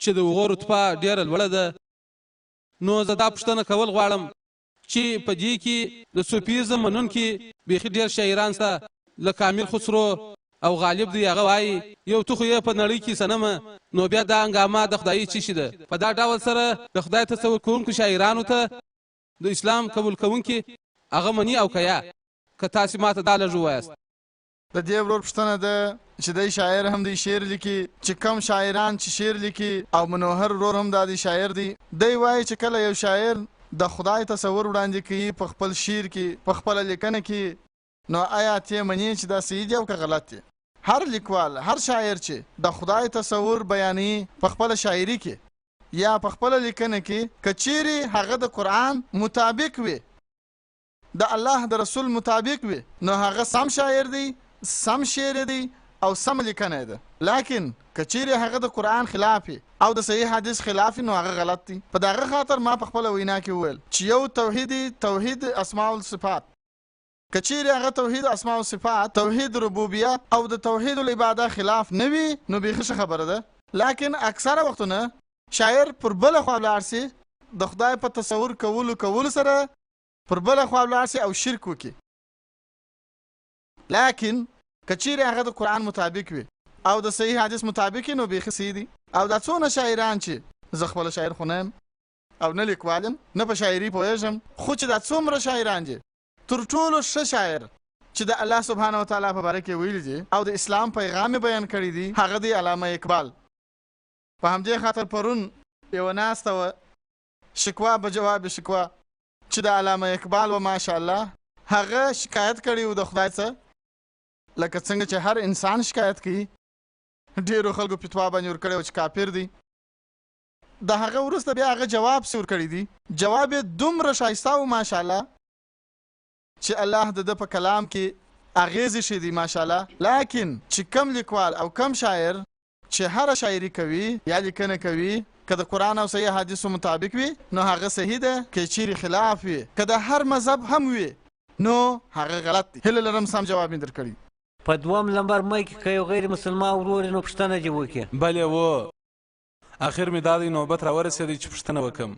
چې د هغو رتبه ډېره لوړه ده. نو زه دا پوښتنه کول غواړم چې په دې کې د صوفیزم منونکي بیخي ډېر شاعران شته، لکه امیر خسرو او غالب دی. هغه وايي یو ته خو یې په نړۍ کې صنمه، نو بیا دا هنګامه د خدایي څه شي ده؟ په دا ډول سره د خدای تصور کوونکو شاعرانو ته د اسلام قبول کوونکي هغه مني او که یا؟ که تاسې ماته دا لږ ووایاست. د دې ورور پوښتنه ده چې دی شاعر هم دی، شعر لیکي، چې کوم شاعران چې شعر لیکي او منوهر ورور هم دا دی شاعر دی، دی وایي چې کله یو شاعر د خدای تصور وړاندې کوي په خپل شعر کې، په خپله لیکنه کې، نو ایا تې منې چې دا صحیح دي او که غلط دي؟ هر لیکوال، هر شاعر چې د خدای تصور بیانوي په خپله شاعري کې یا په خپله لیکنه کې، که چیرې هغه د قرآن مطابق وي، د الله د رسول مطابق وي، نو هغه سم شاعر دی، سم شعر دی او سمه لیکنه یې ده. لکن که چیرې هغه د قرآن خلاف وي او د صحیح حدیث خلاف وي، نو هغه غلط دی. په دغه خاطر ما په خپله وینا کې وویل چې یو توحید، توحید اسماء الصفات، که چیرې هغه توحید اسماء الصفات، توحید ربوبیه او د توحید العباده خلاف نه وي، نو بیخي ښه خبره ده. لکن اکثره وختونه شاعر پر بله خوا ولاړ شي، د خدای په تصور کولو کولو سره پر بله خوا ولاړ شي او شرک وکړي. لکن که چیرې هغه د قرآن مطابق وي او د صحیح حدیث مطابق وي، نو بیخي صحیح دی. او دا څونه شاعران چې، زه خپله شاعر خو نه یم او نه لیکوال یم، نه په شاعري پوهېږم، خو چې دا څومره شاعران دي، تر ټولو ښه شاعر چې د الله سبحانه وتعالی په باره کې ویلي دي او د اسلام پیغام یې بیان کړی دی، هغه دی علامه اقبال. په همدې خاطر پرون یوه ناسته وه، شکوا به جواب شکوا، چې د علامه اقبال و ماشاءالله هغه شکایت کړی و د خدای څخه، لکه څنګه چې هر انسان شکایت کوي. ډېرو خلکو فتوا باندې ورکړې وه چې کافر دی. د هغه وروسته بیا هغه جواب څه ورکړی دی، جواب یې دومره ښایسته و ماشاءالله چې الله د ده په کلام کې اغېزې ښې دی ماشاءالله. لکن چې کم لیکوال او کم شاعر چې هره شاعري کوي یا لیکنه کوي، که د قرآن او صحیح حدیثو مطابق وي نو هغه صحیح ده، که چیرې خلاف وي، که د هر مذهب هم وي، نو هغه غلط دی. هیله لرم سم جواب مې درکړی. په دوم لمبر مایک کې که یو غیر مسلمان ورور نو پوښتنه دې وکړي. بلې وو، اخر مې دا دی نوبت راورسېدی چې پوښتنه وکم،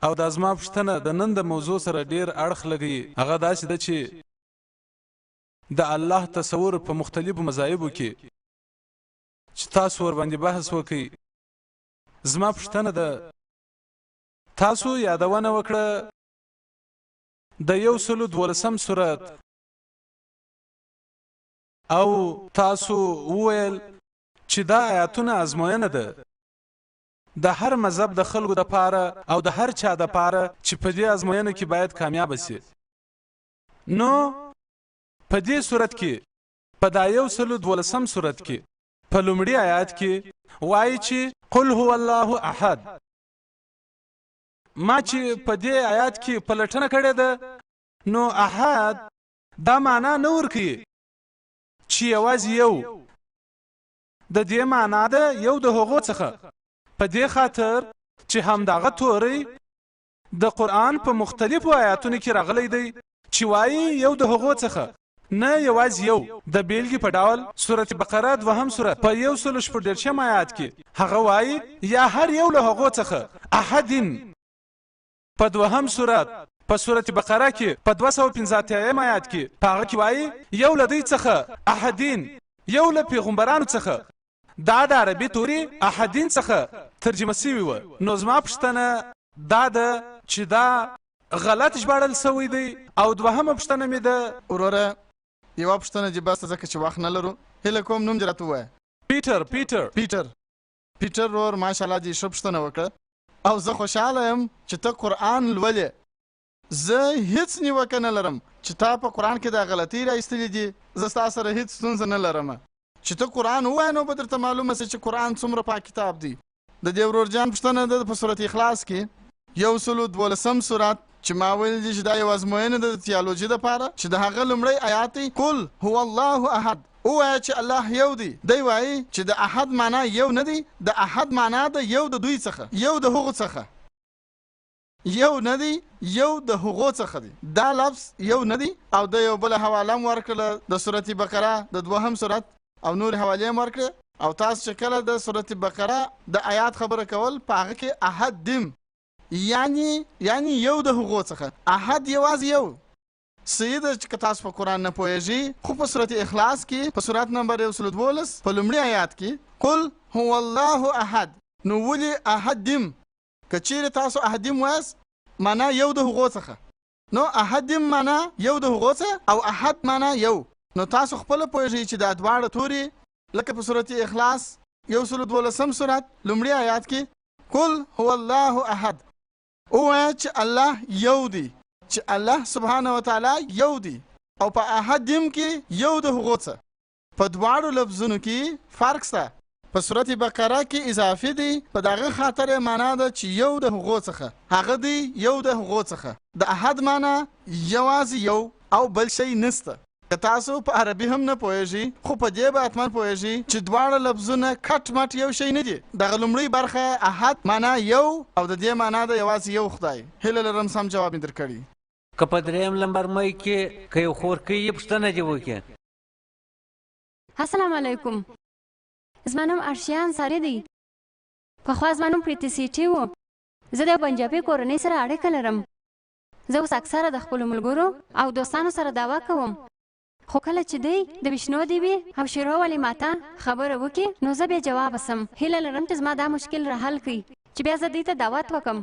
او دا زما پوښتنه د نن د موضوع سره ډیر اړخ لګوي. هغه داسې ده چې د الله تصور په مختلفو مذاهبو کې چې تاسو ورباندې بحث وکړئ. زما پوښتنه ده، تاسو یادونه وکړه د 112 سورت او تاسو وویل چې دا آیاتونه ازموینه ده د هر مذهب د خلکو دپاره او د هر چا دپاره چې په دې ازموینه کې باید کامیابه شي. نو په دې صورت کې، په دا 112 صورت کې په لومړي آیات کې وایي چې قل هو الله احد. ما چې په دې آیات کې پلټنه کړې ده، نو احد دا معنا نه ورکوي چې یوازې یو، د دې معنا ده یو د هغو څخه، په دې خاطر چې همدغه توری د قرآن په مختلفو آیاتونو کې راغلی دی چې وایي یو د هغو څخه، نه یوازې یو. د بیلګې په ډول سورت بقره دوهم سورت په 136 آیات کې هغه وایي یا هر یو له هغو څخه احدین. په دوهم سورت په سورت بقره کې په 285 آیات کې په هغه کې وایي یو له دوی څخه احدین، یو له پیغمبرانو څخه. دا د عربي توري احدین څخه ترجمه شوې وه. نو زما پوښتنه دا ده چې دا غلط ژباړل شوی دی؟ او دوهمه پوښتنه مې ده. وروره یوه پوښتنه دې بس ده، ځکه چې وخت نه لرو. هیله کوم نوم دې راته ووایه. پیټر. پیټر. پیټر. پیټر ورور ماشاءالله دې ښه پوښتنه وکړه او زه خوشحاله یم چې ته قرآن لولې. زه هیڅ نیوکه نه لرم چې تا په قرآن کې دا غلطۍ را ایستلې دي، زه ستا سره هیڅ ستونزه نه لرم. چې ته قرآن ووایې نو به درته معلومه شي چې قرآن څومره پاک کتاب دی. د دې ورور جان پوښتنه ده په سورت اخلاص کې 112 سورت چې ما ویل دي چې دا یو ازموینه ده د تیالوجي دپاره، چې د هغه لومړی آیات دی قل هو الله احد، ووایه چې الله یو دی. دی وایي چې د احد معنا یو نه دی، د احد معنا ده یو د دوی څخه، یو د هغو څخه، یو نه دی، یو د هغو څخه دی. دا لفظ یو نه دی. او د یو بله حواله هم ورکړله د سورت بقره د دوهم سورت او نورې حوالې هم ورکړې. او تاسو چې کله د سورة بقره د آیات خبره کول په هغه کې احد دیم یعنی یعنی یو د هغو څخه، احد یوازې یو. صحیح ده چې که تاسو په قرآن نه پوهیږئ خو په سورة اخلاص کې په سورت نمبر 112 په لومړي آیات کې قل هو الله احد، نو ولې احدیم؟ که چیرې تاسو احدیم وایاست معنا یو د هغو څخه، نو احدیم معنا یو د هغو څخه او احد معنا یو، نو تاسو خپله پوهیږئ چې دا دواړه توري لکه په سورة اخلاص 112 سورت لومړي آیات کې قل هو الله احد، ووایه چې الله یو دی، چې الله سبحانه وتعالی یو دی، او په احدیم کې یو د هغو څه. په دواړو لفظونو کې فرق شته. په سورة بقره کې اضافي دی، په دغه خاطر یې معنا ده چې یو د هغو څخه، هغه دی یو د هغو څخه. د احد معنا یوازې یو او بل شی نشته. که تاسو په عربي هم نه پوهیږئ خو په دې به حتما پوهیږئ چې دواړه لفظونه کټ مټ یو شی نه دي. دغه لومړۍ برخه احد معنا یو او د دې معنا ده یوازې یو خدای. هیله لرم سم جواب مې درکړی. که په دریم لمبر مایک کې که یو خورکۍ یي پوښتنه دې وکړي. السلام علیکم، زما نوم ارشیا انصاري دی. پخوا زما نوم پریتی سیټي و. زه د یو پنجابي کورنۍ سره اړیکه لرم. زه اوس اکثره د خپلو ملګرو او دوستانو سره دعوه کوم، خو کله چې دوی د ویشنو دیوي او شیرو والی ماتا خبره وکړي نو زه بې جوابه سم. هیله لرم چې زما دا مشکل را حل کړئ چې بیا زه دوی ته دعوت وکم.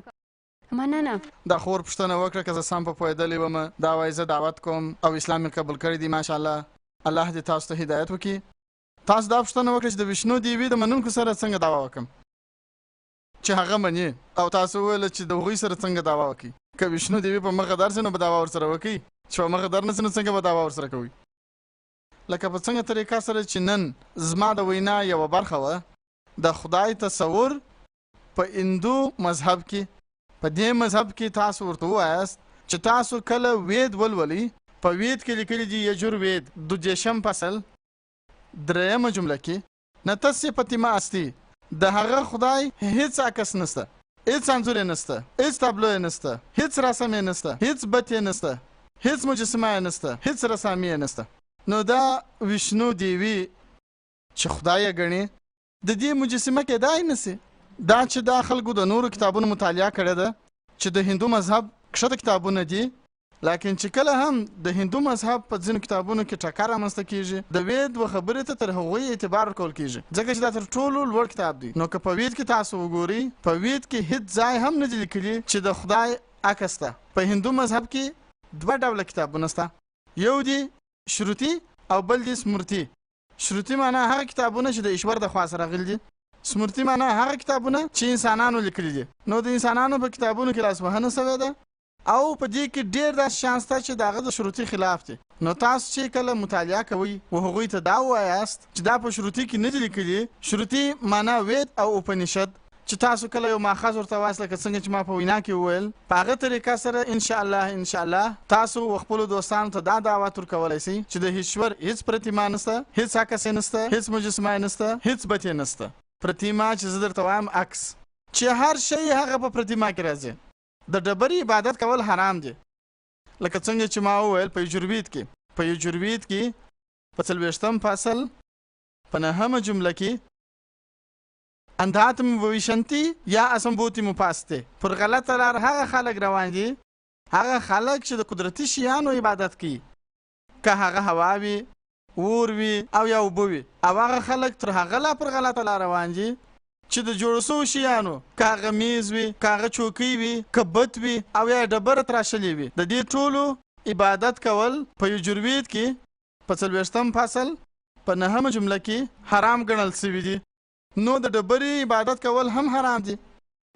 مننه. دا خور پوښتنه وکړه که زه سم په پوهېدلی وم، دا وایي زه دعوت کوم او اسلام مې قبول کړی دی، ماشاءالله، الله دې تاسو ته هدایت وکړي. تاسو دا پوښتنه وکړه چې د ویشنو دیوي د منونکو سره څنګه دعوه وکړم چې هغه مني، او تاسو وویل چې د هغوی سره څنګه دعوه وکړي. که ویشنو دیوي په مخه درسي نو به دعوه ورسره وکړي، چې په مخه در نه سي نو څنګه به دعوه ورسره کوي؟ لکه په څنګه طریقه سره چې نن زما د وینا یوه برخه وه، د خدای تصور په هندو مذهب کې، په دې مذهب کې تاسو ورته ووایاست چې تاسو کله وید ولولئ، په وید کې لیکلي دي یجور وید 32 فصل 3مه جمله کې نه تسې پتیما استي، د هغه خدای هیڅ عکس نشته، هیڅ انځور یې نشته، هیڅ تابلو یې نشته، هیڅ رسم یې نشته، هیڅ بت یې نشته، هیڅ مجسمه یې نشته، هیڅ رسامي یې نشته. نو دا ویشنو دیوي چې خدای یې ګڼي د دې مجسمه کېدای نه سي. دا چې دا خلکو د نورو کتابونو مطالعه کړې ده چې د هندو مذهب کښته کتابونه دي، لاکن چې کله هم د هندو مذهب په ځینو کتابونو کې ټکر رامنځته کیږي، د وید و خبرې ته تر هغوی اعتبار ورکول کیږي، ځکه چې دا تر ټولو لوړ کتاب دی. نو که په وید کې تاسو وګورئ، په وید کې هیڅ ځای هم نه دي لیکلي چې د خدای عکس شته. په هندو مذهب کې دوه ډوله کتابونه شته، یو دي شروتي او بل دي سمرتي. شروتي معنا هغه کتابونه چې د ایشور د خوا سره راغلي دي، سمرتي معنا هغه کتابونه چې انسانانو لیکلي دي. نو د انسانانو په کتابونو کې لاسوهنه شوې ده او په دې کې ډېر داسې شیان شته چې د هغه د شروطي خلاف دي. نو تاسو چې کله مطالعه کوئ و هغوی ته دا ووایاست چې دا په شروطي کې نه دي لیکلي. شروطي معنا وید او اپنیشد، چې تاسو کله یو ماخذ ورته وایاست لکه څنګه چې ما په وینا کې وویل، په هغه طریقه سره انشاءالله انشاءالله تاسو و خپلو دوستانو ته دا دعوت ورکولی شئ چې د هیشور هیڅ پرتیما نشته، هیڅ عکس یې نشته، هیڅ مجسمه یې نشته، هیڅ بت یې نشته. پرتیما چې زه درته وایم عکس، چې هر شی هغه په پرتیما کې راځي. د ډبرې عبادت کول حرام دی، لکه څنګه چې ما وویل په یجوروید کې، په یجوروید کې په 40 فصل په 9 جمله کې انداتم وویشنتي یا اسمبوتي مپاسته، پر غلطه لار هغه خلک روان دي، هغه خلک چې د قدرتي شیانو عبادت کوي، که هغه هوا وي، اور وي او یا اوبه وي، او هغه خلک تر هغه لا پر غلطه لار روان دي چې د جوړو شوو شیانو، که هغه میز وي، که هغه چوکۍ وي، که بت وي او یا ډبره تراشلې وي، د دې ټولو عبادت کول په یجوروید کې په 40 فصل په 9 جمله کې حرام ګڼل شوي دي. نو د ډبرې عبادت کول هم حرام دي،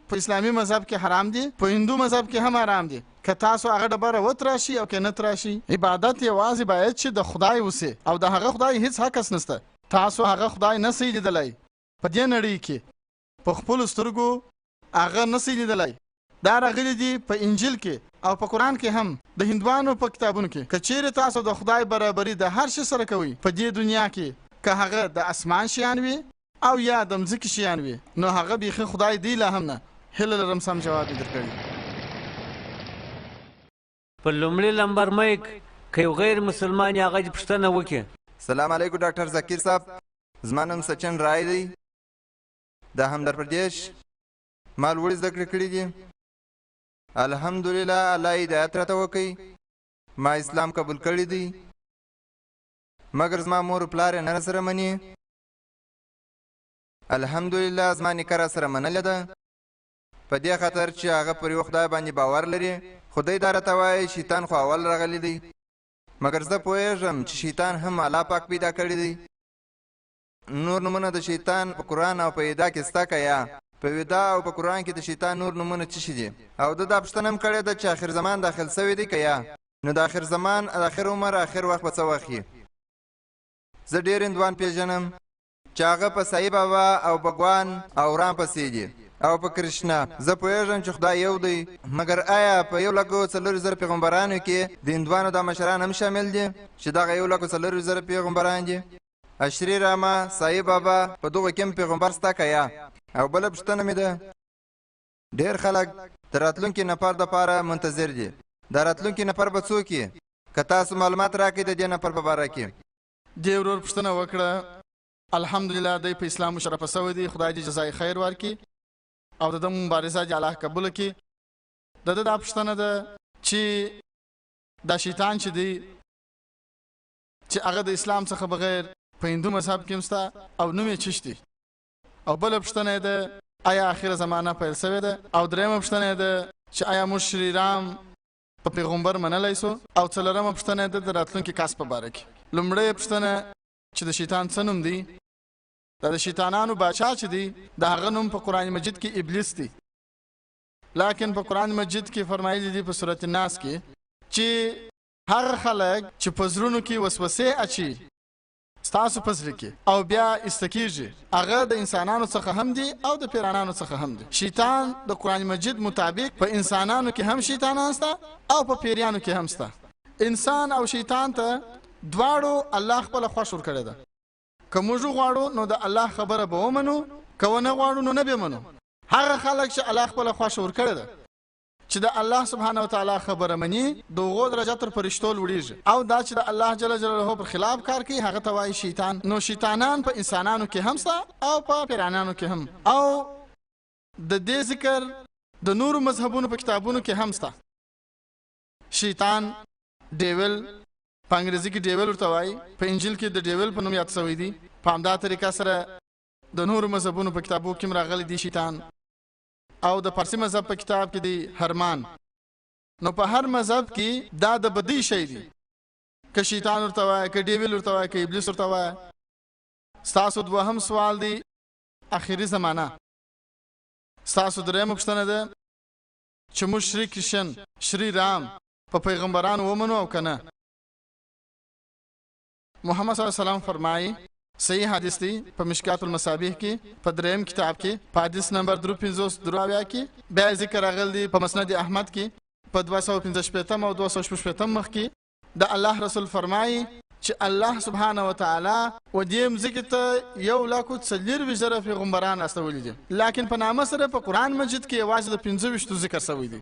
په اسلامي مذهب کې حرام دي، په هندو مذهب کې هم حرام دي. که تاسو هغه ډبره وتراشي او که نه تراشي، عبادت یوازې باید چې د خدای وسي او د هغه خدای هیڅ عکس نشته. تاسو هغه خدای نه سئ لیدلی په دې نړۍ کې، په خپلو سترګو هغه نه سئ لیدلی. دا راغلي دي په انجیل کې او په قرآن کې هم، د هندوانو په کتابونو کې. که چیرې تاسو د خدای برابري د هر شي سره کوئ په دې دنیا کې، که هغه د اسمان شیان وي او یا د مځکې شیان وي، نو هغه بیخي خدای دی لا هم نه. هیله لرم سم جواب یې درکړی. په لومړي لمبر مایک که یو غیر مسلمان یې هغه دې پوښتنه وکړي. سلام علیکم ډاکټر ذکیر صاحب. زما نوم سچن رای دی، د همدر پردیش. ما لوړې زده کړې کړې دي. الحمدلله، الله هدایت راته وکړي. ما اسلام قبول کړی دی، مګر زما مور او پلار یې نه راسره مني. الحمدلله، زما نیکه راسره منلې ده، په دې خاطر چې هغه پر یو خدای باندې باور لري. خو دی دا راته وایي شیطان خو اول راغلی دی، مګر زه پوهېږم چې شیطان هم الله پاک پیدا کړی دی. نور نومونه د شیطان په قرآن او په ویدا کې سته که یا؟ په ویدا او په قرآن کې د شیطان نور نومونه څه شي دي؟ او ده دا پوښتنه هم کړې ده چې آخر زمان داخل سوی دی که یا؟ نو د آخر زمان، آخر عمر، آخر وخت به څه وخت وي؟ زه ډېر هندوان پېژنم چې هغه په سایي بابا او بګوان او رام پسې دي او په کرشنا. زه پوهېږم چې خدای یو دی، مګر آیا په 1,04,000 پیغمبرانو کې د هندوانو دا مشران هم شامل دي چې دغه 1,04,000 پیغمبران دي؟ اشري راما، سایي بابا، په دغو کې هم پیغمبر سته که یا؟ او بله پوښتنه مې ده، ډېر خلک د راتلونکي نفر دپاره منتظر دي. دا راتلونکي نفر به څوک وي؟ که تاسو معلومات راکړئ د دې نفر په باره کې. دې ورور پوښتنه وکړه. الحمدلله، دی په اسلام مشرفه شوی دی، خدای دې جزای خیر ورکړي او د ده مبارزه دې الله قبوله کړي. د ده دا پوښتنه ده چې دا شیطان چې دی، چې هغه د اسلام څخه بغیر په هندو مذهب کې هم شته او نوم یې چش دی؟ او بله پوښتنه یې ده، آیا اخره زمانه پیل شوې ده؟ او درېیمه پوښتنه یې ده چې آیا موږ شری رام په پیغمبر منلی سو؟ او څلورمه پوښتنه یې ده د راتلونکي کس په باره کې. لومړۍ پوښتنه چې د شیطان څه نوم دی؟ دا د شیطانانو باچا چې دی، د هغه نوم په قرآن مجید کې ابلیس دی، لکن په قرآن مجید کې فرمایلی دی په سورة الناس کې چې هغه خلک چې په زړونو کې وسوسې اچي ستاسو په زړه کې او بیا ایسته کیږي، هغه د انسانانو څخه هم دي او د پیرانانو څخه هم دي. شیطان د قرآن مجید مطابق په انسانانو کې هم شیطانان سته او په پیریانو کې هم سته. انسان او شیطان ته دواړو الله خپله خوښ ورکړې ده. که موږ وغواړو نو د الله خبره به ومنو، که ونه غواړو نو نه به منو. هغه خلک چې الله خپله خوښه ورکړې ده چې د الله سبحانه وتعالی خبره مني، د هغو درجه تر فرشتو لوړیږي، او دا چې د الله جل جلاله پر خلاف کار کوي هغه ته وایي شیطان. نو شیطانان په انسانانو کې هم سته او په پیرانانو کې هم، او د دې ذکر د نورو مذهبونو په کتابونو کې هم سته. شیطان، devil، په انګریزي کې devil ورته وایي، په انجیل کې د devil په نوم یاد شوی دی. په همدا طریقه سره د نورو مذهبونو په کتابو کې هم راغلی دی شیطان، او د پارسي مذهب په کتاب کې دی هرمان. نو په هر مذهب کې دا د بدی شی دی، که شیطان ورته وایي، که devil ورته وایي، که ابلیس ورته وایي. ستاسو دوهم سوال دی اخري زمانه. ستاسو درېیمه پوښتنه ده چې موږ شری کرشن، شری رام په پیغمبرانو ومنو او که نه؟ محمد صلی الله علیه وسلم فرمایي، صحیح حدیث دی په مشکات المصابیح کې په دریم کتاب کې په حدیث نمبر 353 کې، بیا ذکر راغلی دی په مسند احمد کې په 265 او 266 مخ کې، د الله رسول فرمایي چې الله سبحانه وتعالی و دې مځکې ته 1,24,000 پیغمبران استولي دي، لکن په نامه سره په قرآن مجید کې یوازې د 25 ذکر شوی دی.